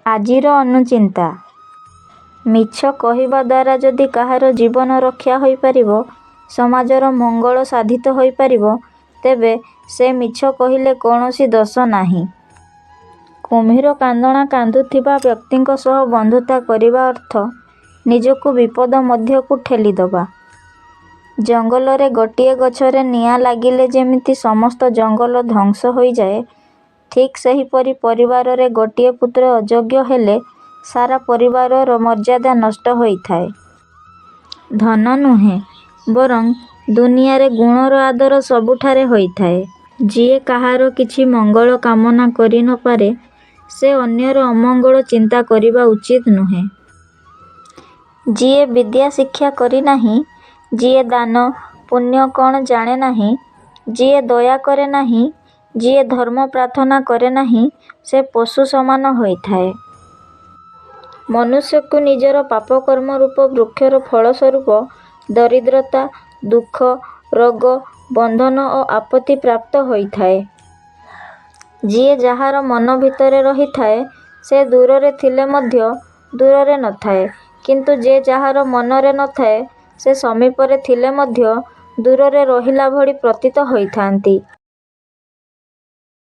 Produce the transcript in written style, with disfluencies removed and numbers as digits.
ଆଜିର ଅନୁଚିନ୍ତା। ମିଛ କହିବା ଦ୍ୱାରା ଯଦି କାହାର ଜୀବନ ରକ୍ଷା ହୋଇପାରିବ, ସମାଜର ମଙ୍ଗଳ ସାଧିତ ହୋଇପାରିବ, ତେବେ ସେ ମିଛ କହିଲେ କୌଣସି ଦୋଷ ନାହିଁ। କୁମ୍ଭୀର କାନ୍ଦଣା କାନ୍ଦୁଥିବା ବ୍ୟକ୍ତିଙ୍କ ସହ ବନ୍ଧୁତା କରିବା ଅର୍ଥ ନିଜକୁ ବିପଦ ମଧ୍ୟକୁ ଠେଲିଦେବା। ଜଙ୍ଗଲରେ ଗୋଟିଏ ଗଛରେ ନିଆଁ ଲାଗିଲେ ଯେମିତି ସମସ୍ତ ଜଙ୍ଗଲ ଧ୍ୱଂସ ହୋଇଯାଏ, ଠିକ୍ ସେହିପରି ପରିବାରରେ ଗୋଟିଏ ପୁତ୍ର ଅଯୋଗ୍ୟ ହେଲେ ସାରା ପରିବାରର ମର୍ଯ୍ୟାଦା ନଷ୍ଟ ହୋଇଥାଏ। ଧନ ନୁହେଁ, ବରଂ ଦୁନିଆରେ ଗୁଣର ଆଦର ସବୁଠାରେ ହୋଇଥାଏ। ଯିଏ କାହାର କିଛି ମଙ୍ଗଳ କାମନା କରି ନ ପାରେ, ସେ ଅନ୍ୟର ଅମଙ୍ଗଳ ଚିନ୍ତା କରିବା ଉଚିତ ନୁହେଁ। ଯିଏ ବିଦ୍ୟା ଶିକ୍ଷା କରିନାହିଁ, ଯିଏ ଦାନ, ପୁଣ୍ୟ କ'ଣ ଜାଣେ ନାହିଁ, ଯିଏ ଦୟା କରେ ନାହିଁ, ଯିଏ ଧର୍ମ ପ୍ରାର୍ଥନା କରେ ନାହିଁ, ସେ ପଶୁ ସମାନ ହୋଇଥାଏ। ମନୁଷ୍ୟକୁ ନିଜର ପାପକର୍ମ ରୂପ ବୃକ୍ଷର ଫଳ ସ୍ୱରୂପ ଦରିଦ୍ରତା, ଦୁଃଖ, ରୋଗ, ବନ୍ଧନ ଓ ଆପତ୍ତି ପ୍ରାପ୍ତ ହୋଇଥାଏ। ଯିଏ ଯାହାର ମନ ଭିତରେ ରହିଥାଏ, ସେ ଦୂରରେ ଥିଲେ ମଧ୍ୟ ଦୂରରେ ନଥାଏ; କିନ୍ତୁ ଯେ ଯାହାର ମନରେ ନଥାଏ, ସେ ସମୀପରେ ଥିଲେ ମଧ୍ୟ ଦୂରରେ ରହିଲା ଭଳି ପ୍ରତୀତ ହୋଇଥାନ୍ତି।